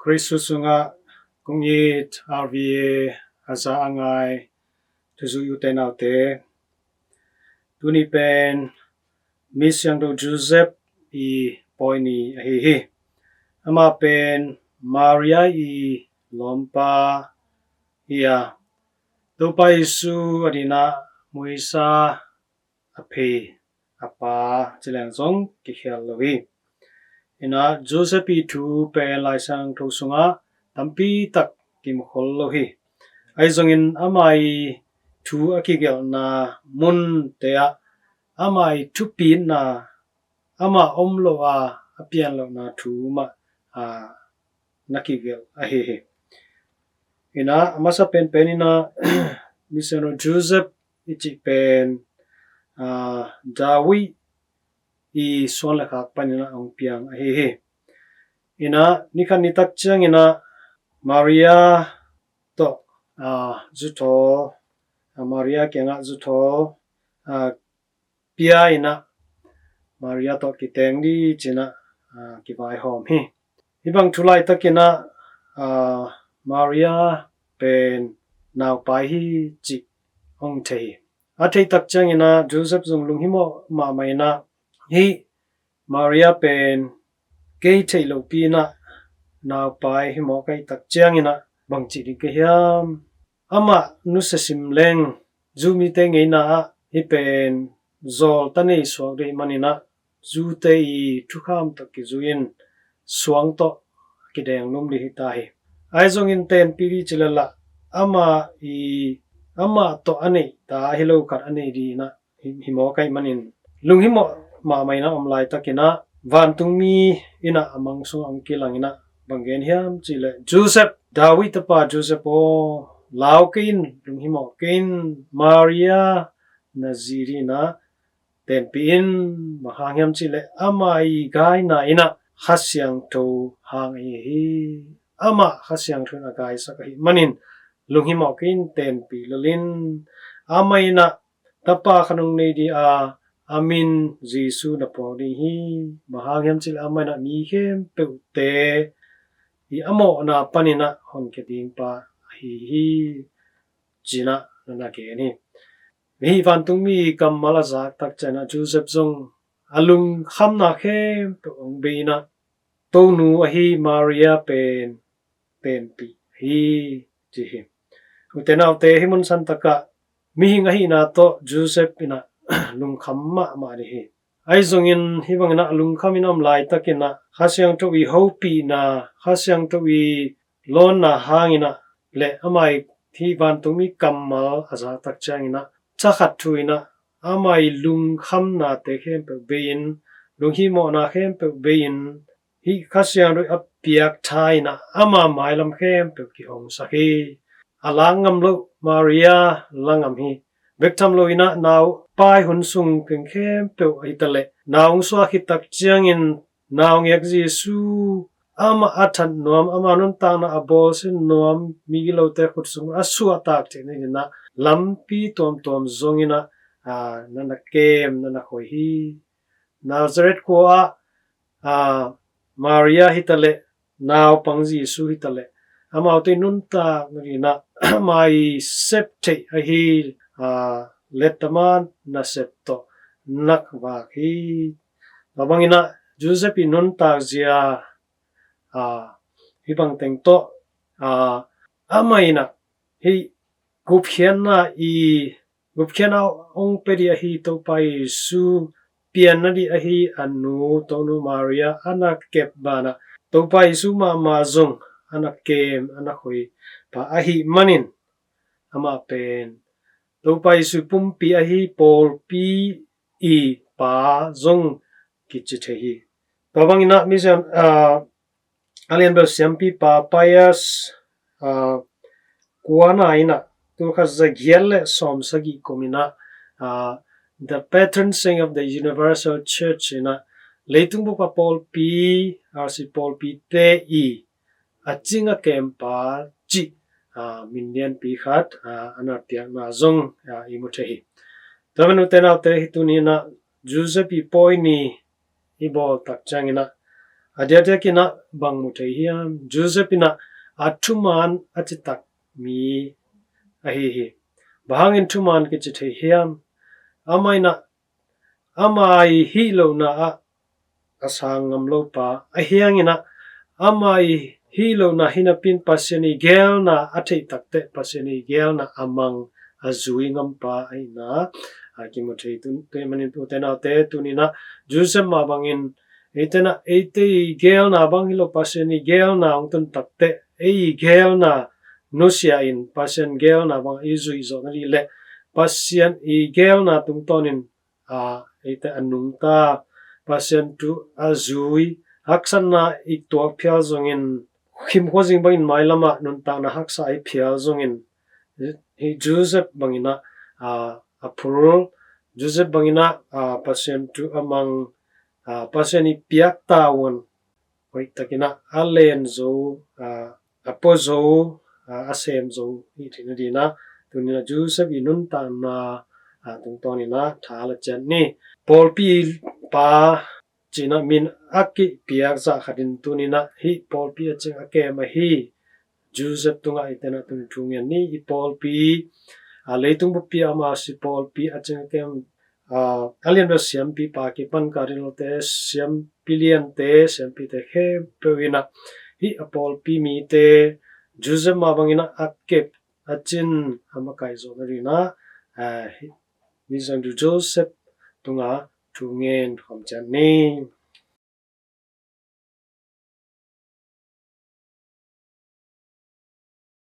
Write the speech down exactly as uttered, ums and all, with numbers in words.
Khrih sungah kong it R V A a za a ngai thuzui ute naute, tuni pen mi siangtho Joseph i pawi ni ahi hi. Amah pen Maria i lawmpa hi a, Topa Jesu a dinah muisa a phei a pa ci leng zong kikhial lo hi. Inah Joseph i thu pen Lai Siangtho sungah tampi tak kimukhol lo hi. Ahi zongin ama i thu a kigelhna munte ah ama i thupitna, ama om lo a a pian lohna thu mah a na kigelh ahi hi. Inah a masa penpen inah mi siangtho Joseph i cih pen a, David i suan le khak panin a hong piang ahi hi. Inah nikhat nitak cianginah Maria tawh a, zuthawl, a, Maria kiangah zuthawl a, pia inah Maria tawh kiteng dih cinah a, kivaihawm hi. Hih bang thu laitakinah a, Maria pen naupai hi cih hong thei hi. A theih tak cianginah Joseph zong lunghimawh mahmah inah hih Maria pen kei theih lohpi inah naupai hi mawk ahih tak cianginah bangci ding ka hiam? Amah nusia sim leng Jew mite ngeina ah hih pen zawlta nei suak dih maninah Jewte i thukham tawh kizui-in suang tawh kideng lum dih hi ta hi. Ahi zongin tenpih dih ci lel ah amah i amah tawh a neih ta ahi lo khat a nei dih inah hi, hi mawk ahih manin lunghimawh mahmah inah om laitakinah vantungmi inah a mang sungah hong kilang inah bang gen hiam cihleh, Joseph, David tapa Joseph aw, lau kei in, lunghimawh kei in, Maria na zi dih inah tenpih in. Bang hang hiam cihleh ama i gaina inah Kha Siangtho hang ahi hi. Amah Kha Siangtho in a gaisak ahih manin lunghimawh kei in, tenpih lel in. Amah inah tapa khat hong nei dih a, a min Jesu na phuak ding hi. Bang hang hiam cihleh amah inah mi khempeuhte i a mawhna paninah honkhia dingpa ahi hi cinah na na gen hi. Hih vantungmi kammal a zak tak cianginah Joseph zong a lungkhamna khempeuh hong bei inah Tonu ahi Maria pen tenpih hi ci hi. Ute naute, hih mun santakah mihing ahihna tawh Joseph inah lungkham mahmah dih hi. Ahi zongin hih bangin ah lungkham in a om laitakin ah Kha Siangtho i hopihna, Kha Siangtho i lawnna hangin ah le amah i hih vantungmi kammal a zak tak ciangin ah thakhat thu in ah amah i lungkhamnate khempeuh bei-in, lunghihmawhna khempeuh bei-in, hih Kha Siangtho i a piak tha in ah ama mailam khempeuh kihongsak hi. A la ngam loh Maria la ngam hi. Bek tham lo in ah naupai hun sung teng khempeuh ahi ta leh, nau hong suah khit tak ciangin naungek Jesu amah a that nuam, ama nuntakna a bawlsia nuam, migilote khut sung a suahtak theihna dingin ah lampi tuamtuam zongin ah, aa, na na kem, na na khoi hi. Nazareth khua ah, aa, Maria hi ta leh, naupang Jesu hi ta leh, amaute nuntakna dingin ah ama i sep theih ahi, aa, lettama nasep tawh nak vak hi. Tua bangin ah Joseph i nuntak zia, aa, hih bang teng tawh, aa, amah in ah hih gupkhiatna i, gupkhiatna hong pia ding ahi Topa Jesu, pianna ding ahi a nu, Tonu Maria a na kep banah Topa Jesu mahmah zong a na kem, a na khoipa ahih manin amah pen Topa Jesu pumpi ahi pawlpi i pa zong kici thei hi. Tua bangin ah misiam, aa, a lianbel siampipa Pius, aa, kuana in ah tulkhat zagiat le sawmsagih kum in ah, aa, The Patron Saint of the Universal Church in ah leitung bup a pawlpi, R C pawlpite i a cing a kempa cih, aa, min lianpi khat, aa, a na piakna zong, aa, i mu thei hi. Tua manin ute naute, hih tuni in ah Joseph i pawi ni i bawl tak ciangin ah, A diakdiak in ah bang mu thei hiam? Joseph in ah a thuman a citak mi ahi hi. Bang hangin thuman kici thei hiam? Amah in ah ama ii hih lohna ah a sang ngam lo pa ahi hangin ah, ama ii hih lohna hi napi in Pasian ii geelna a theih takteh Pasian ii geelna a mang, a zui ngam pa ahihna a kimu thei. Tua ahih manin ute naute, tuni in ah Joseph mah bangin eite in ah eite ii geelna bang hi lo, Pasian ii geelna hong tun takteh ei ii geelna nusia in Pasian geelna bang i zuih zawh nading leh Pasian ii geelna tungtawnin a, eite a nungta, Pasian thu a zui, haksatna i tuak phial zongin, khimkhua zing bangin mailam ah nuntakna haksa i phial zongin, hih Joseph bangin ah a, a phul, Joseph bangin ah a, Pasian thu a mang, a, Pasian ii piak tavuan hoih takin ah a len zo, a, a pua zo, a, a sem zo i hih theih nading in ah, tuni in ah Joseph ii nuntakna a, tungtawnin ah tha la ciat ni. Pawlpi pa ci-in ah min a kipiak zah khat in tuni in ah hih pawlpi a cing a kem ahi Joseph tungah eite in ah tuni thu ngen ni. I pawlpi, a, leitung buppi ah a masi pawlpi a cing a kem, a, a lianbel siampipa kipan Cardinal-te, siampi liante, siampite khempeuh in ah hih a pawlpi mite Joseph mah bangin ah a kep, a cin, a makaih zawh nading in ah, a, hih Missionary Joseph tungah thu ngen khawm ciat ni.